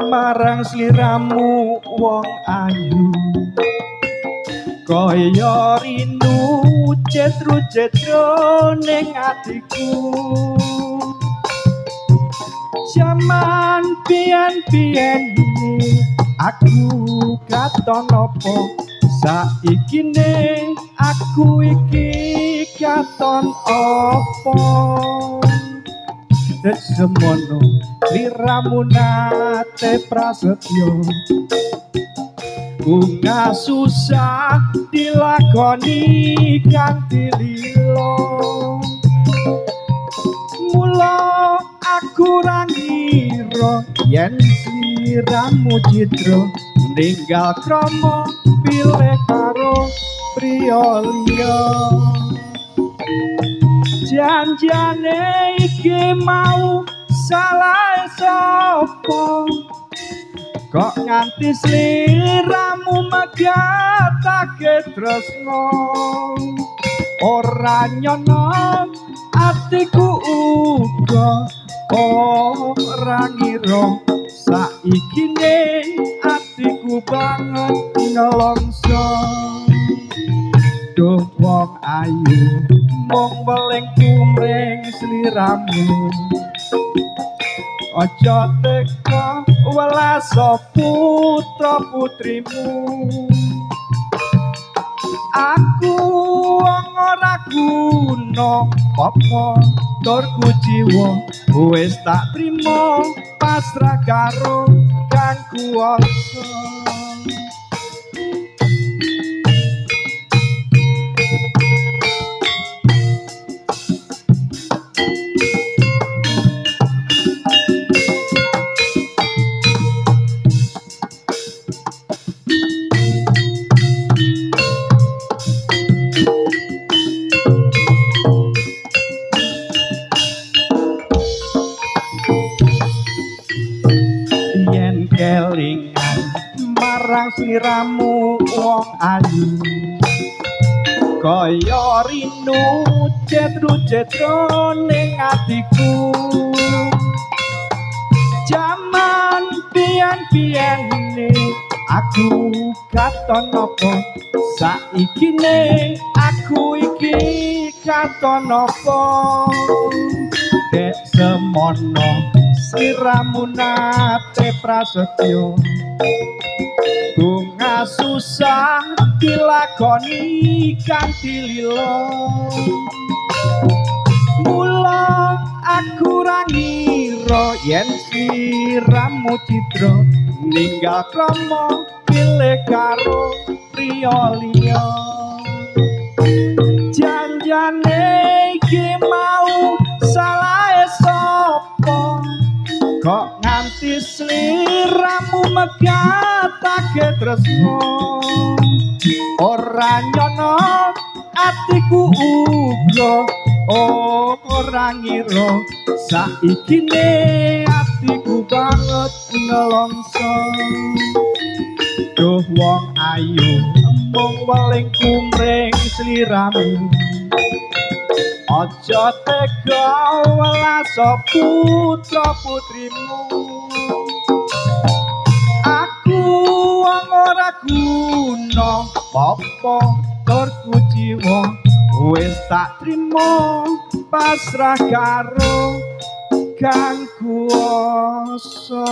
marang sliramu wong ayu, kaya rinu cetru-cetru ning atiku. Jaman piyen-piyen aku katon apa, saiki ne aku iki katon apa. Dek semono sliramu nate prasetyo, bunga susah dilakoni kanthi lila. Mula aku ra ngira yen sliramu cidra, ninggal krama pilih karo priya liya. Janjane iki mau salah sapa, kok nganti sliramu megatake tresno. Ora nyono atiku uga ora ngira, saiki ne atiku banget nelongso. Duh wong ayu mung weling kumring sliramu, aja teka welas putra putrimu. Aku wong ora guna apa tur kuciwa, wis tak trimo pasrah karo kang kuwasa. Yen kelingan marang sliramu wong ayu, kaya rinu cetru-cetru ning atiku. Jaman piyen-piyene aku katon apa, saiki ne aku iki katon apa. Dek semono sliramu nate prasetyo, bunga susah dilakoni kanthi lila. Mula aku ra ngira yen sliramu cidra, ninggal krama pilih karo priya liya. Janjane iki mau salahe sapa, kok nganti sliramu megatake tresno. Ora nyono atiku uga ora ngira, saiki ne atiku banget nelongso. Duh wong ayu mung weling kumring sliramu, aja tega welas putra putrimu. Aku wong ora guna apa tur kuciwa, wis tak trimo pasrah karo kang kuwasa.